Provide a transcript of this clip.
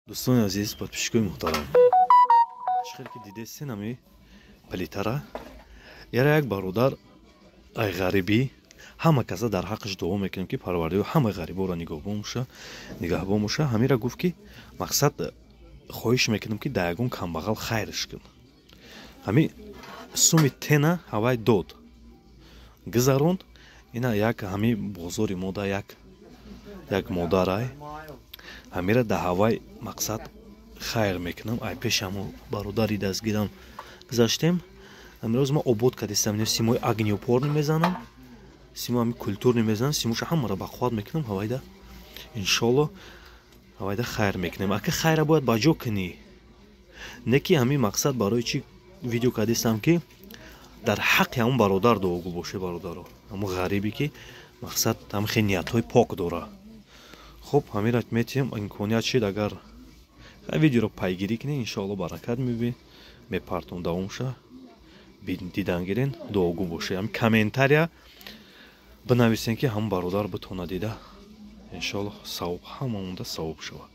Дӯстони азиз, подписчикои муҳтарам, чӣ хел ки дидестен, ами плитара яра як бародар ай ғарибӣ. Ҳама каса дар ҳаққаш дуо мекунем, ки Парвардигор ҳамаи ғариборо нигаҳбон боша. Ҳамира гуфт, ки мақсад хоҳиш мекунем, ки дар ягон камбағал хайрш кун. Ҳами суми тена ҳавай дод, гузаронд. Ина як ҳами бозори мода як модарай. Ҳамира дар ҳавай мақсад хайр мекунам. Ай пеши ҳамо бародари дастгирам гузаштем. Ҳамирӯз ма обод кардистам, симои огнеупорный мезанам, симо ҳами культурный мезанам, симоша ҳамаро бақувват мекунам. Ҳавайда, иншолло, ҳавайда хайр мекунем. Ака, хайра бояд ба ҷо кунӣ, не ки ҳамин мақсад. Барои чӣ видео кардистам? Ки дар ҳаққи ҳамон бародар дуогӯ боше, бародаро, ҳамон ғарибе, ки мақсад ҳам хел ниятҳои пок дора. Хуб, ҳамира метиҳем, имконият шид, агар видеоро пайгирӣ кунед, иншоалло, баракат мебинед. Мепартом, давомша дидан гирен, дуогӯ боше. Ҳами комментария бинависем, ки ҳамон бародар битона дида, иншоалло, савоб ҳамаонда савоб шавад.